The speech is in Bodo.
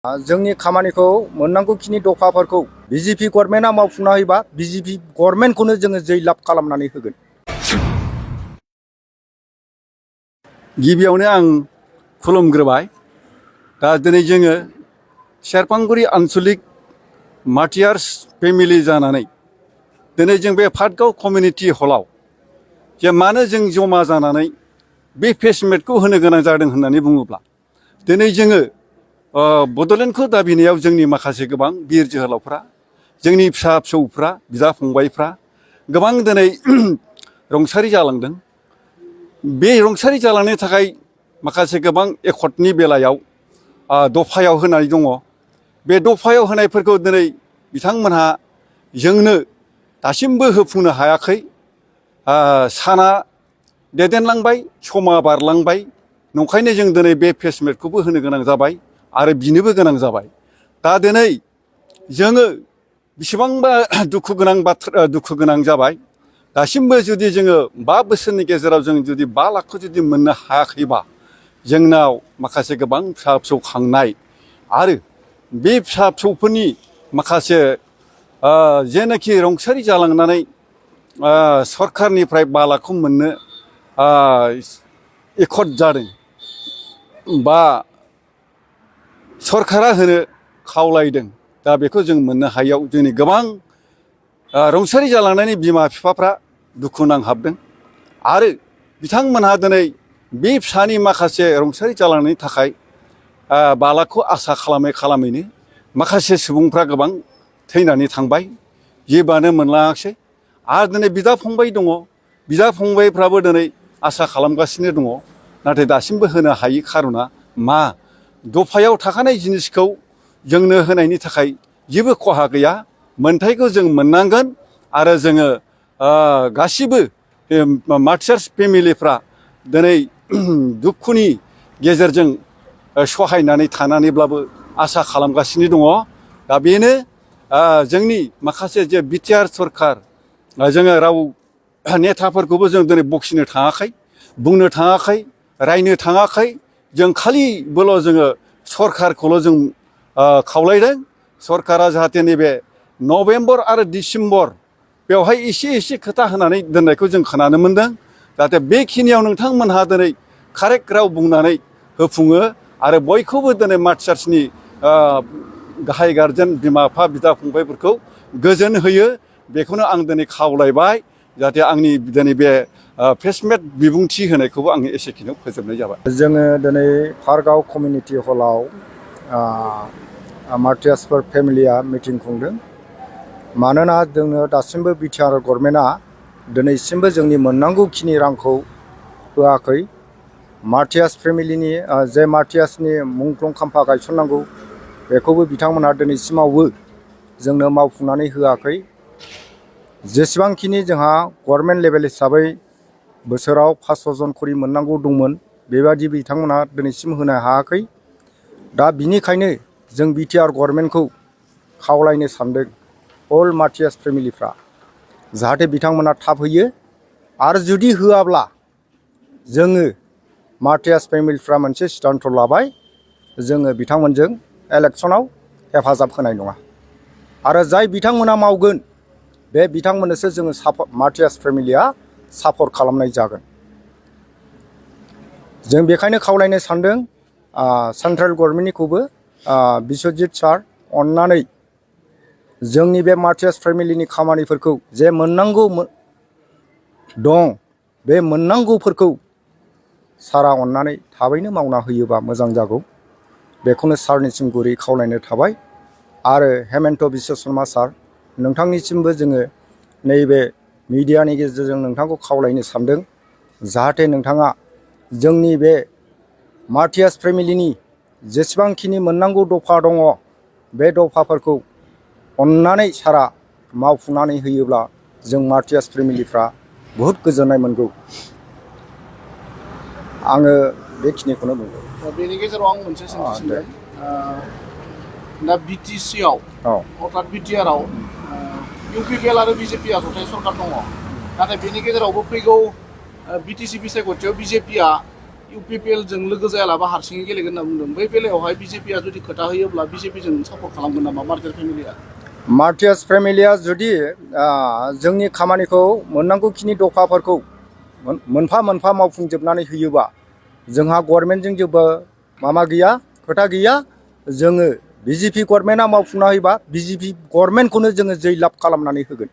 जोंनि खामानिखौ मोननांगौखिनि दफाफोरखौ बिजेपि गभर्नमेन्टआ मावफुंना होयोबा बिजेपि गभर्नमेन्टखौनो जोङो जैलाब खालामनानै होगोन। गिबियावनो आं खुलुमग्रोबाय। दा दिनै जोङो सेरफांगुरि आन्चलिक मार्टियार्स फेमिलि जानानै दिनै जों बे पाटगाव कमिउनिटि हलाव जे मानो जों जमा जानानै बे फेसमेटखौ होनो गोनां जादों होननानै बुङोब्ला दिनै जोङो बड'लेण्डखौ दाबिनायाव जोंनि माखासे गोबां बिर जोहोलावफ्रा जोंनि फिसा फिसौफ्रा बिदा फंबायफ्रा गोबां दिनै रुंसारि जालांदों। बे रुंसारि जालांनो थाखाय माखासे गोबां एकर्डनि बेलायाव दफायाव होनाय दङ। बे दफायाव होनायफोरखौ दिनै बिथांमोनहा जोंनो दासिमबो होफुंनो हायाखै। साना दैदेनलांबाय, समा बारलांबाय, नंखायनो जों दिनै बे फेसमेटखौबो होनो गोनां जाबाय आरो बिनोबो गोनां जाबाय। दा दिनै जोङो बेसेबांबा दुखु गोनां जाबाय। दासिमबो जुदि जोङो 5 बोसोरनि गेजेराव जों जुदि 5 लाखखौ जुदि मोननो हायाखैबा जोंनाव माखासे गोबां फिसा फिसौ खांनाय आरो बे फिसा फिसौफोरनि माखासे जेनाखि रुंसारि जालांनानै सरखारनिफ्राय 5 लाखखौ मोननो एकर्ड जादों बा सरखारा होनो खावलायदों। दा बेखौ जों मोननो हायैयाव जोंनि गोबां रुंसारि जालांनायनि बिमा बिफाफ्रा दुखु नांहाबदों आरो बिथांमोनहा दिनै बे फिसानि माखासे रुंसारि जालांनायनि थाखाय 5 लाखखौ आसा खालामैनो माखासे सुबुंफ्रा गोबां थैनानै थांबाय, जेबोआनो मोनलाङाखिसै। आरो दिनै बिदा फंबाय दङ, बिदा फंबायफ्राबो दिनै आसा खालामगासिनो दङ। नाथाय दासिमबो होनो हायि खार'ना मा? दफायाव थाखानाय जिनिसखौ जोंनो होनायनि थाखाय जेबो खहा गैया। मोन्थायखौ जों मोननांगोन आरो जोङो गासिबो मार्टियार्स फेमिलिफ्रा दिनै दुखुनि गेजेरजों सहायनानै थानानैब्लाबो आसा खालामगासिनो दङ। दा बेनो जोंनि माखासे जे बिटिआर सरखार, जोङो राव नेताफोरखौबो जों दिनै बखिनो थाङाखै, बुंनो थाङाखै, रायनो थाङाखै। जों खालिबोल' जोङो सरखारखौल' जों खावलायदों। सरखारा जाहाथे नैबे नभेम्बर आरो डिसेम्बर बेवहाय एसे खोथा होनानै दोननायखौ जों खोनानो मोनदों। जाहाथे बेखिनियाव नोंथांमोनहा दिनै कारेक्ट राव बुंनानै होफुङो आरो बयखौबो दिनै मार्टियार्सनि गाहाय गारजेन बिमा बिफा बिदा फंबायफोरखौ गोजोन होयो। बेखौनो आं दिनै खावलायबाय। जाहाथे आंनि दिनै बे फेसमेट बिबुंथि होनायखौबो आङो एसेखिनियाव फोजोबनाय जाबाय। जोङो दिनै पाटगाव कमिउनिटि हलाव मार्टियार्सफोर फेमिलिया मिटिं खुंदों। मानोना जोंनो दासिमबो बिटिआर गभर्नमेन्टआ दिनैसिमबो जोंनि मोननांगौखिनि रांखौ होआखै। मार्टियार्स फेमिलिनि जे मार्टियार्सनि मुंख्लं खाम्फा गायसननांगौ बेखौबो बिथांमोनहा दिनैसिमावबो जोंनो मावफुंनानै होआखै। जेसेबांखिनि जोंहा गभर्नमेन्ट लेभेल हिसाबै बोसोराव 500 जन खरि मोननांगौ दंमोन, बेबादि बिथांमोनहा दिनैसिम होनो हायाखै। दा बिनिखायनो जों बिटिआर गभर्नमेन्टखौ खावलायनो सानदों, अल मार्टियार्स फेमिलिफ्रा जाहाथे बिथांमोना थाब होयो। आरो जुदि होआब्ला जोङो मार्टियार्स फेमिलिफ्रा मोनसे सिद्धान्त लाबाय, जोङो बिथांमोनजों इलेक्सनाव हेफाजाब होनाय नङा। आरो जाय बिथांमोना मावगोन बे बिथांमोननोसो जोङो मार्टियार्स फेमिलिया सापर्ट खालामनाय जागोन। जों बेखायनो खावलायनो सानदों सेन्ट्रेल गभर्नमेन्टनिखौबो, बिस्वजित सार, अन्नानै जोंनि बे मार्टियार्स फेमिलिनि खामानिफोरखौ जे मोननांगौ दं, बे मोननांगौफोरखौ सारा अन्नानै थाबैनो मावना होयोबा मोजां जागौ। बेखौनो सारनिसिम गुरै खावलायनो थाबाय। आरो हेमन्त बिश्व शर्मा सार, नोंथांनिसिमबो जोङो नैबे मिडियानि गेजेरजों नोंथांखौ खावलायनो सानदों, जाहाथे नोंथाङा जोंनि बे मार्टियार्स फेमिलिनि जेसेबांखिनि मोननांगौ दफा दङ, बे दफाफोरखौ अन्नानै सारा मावफुंनानै होयोब्ला जों मार्टियार्स फेमिलिफ्रा बहुद गोजोननाय मोनगौ। आङो बेखिनिखौनो बुंदों। बेनि गेजेराव आं मोनसे सोंथि सोंगोन। दा बिटिसिआव अर्थात बिटिआरआव इउपिपिएल आरो बिजेपिआ जथाय सरकार दङ। नाथाय बेनि गेजेरावबो फैगौ बिटिसि बिसायख'थियाव बिजेपिआ UPPL जों लोगो जायालाबा हारसिङै गेलेगोन होनना बुंदों बै बेलायावहाय बिजेपिआ जुदि खोथा होयोब्ला बिजेपिजों सापर्ट खालामगोन नामा मार्टियास फेमिलिया? मार्टियास फेमिलिया जुदि जोंनि खामानिखौ मोननांगौखिनि दफाफोरखौ मोनफा मोनफा मावफुंजोबनानै होयोबा जोंहा गभर्नमेन्टजों जेबो माबा गैया, खोथा गैया। जोङो बिजेपि गभर्नमेन्टआ मावफुंना होयोबा बिजेपि गभर्नमेन्टखौनो जोङो जैलाब खालामनानै होगोन।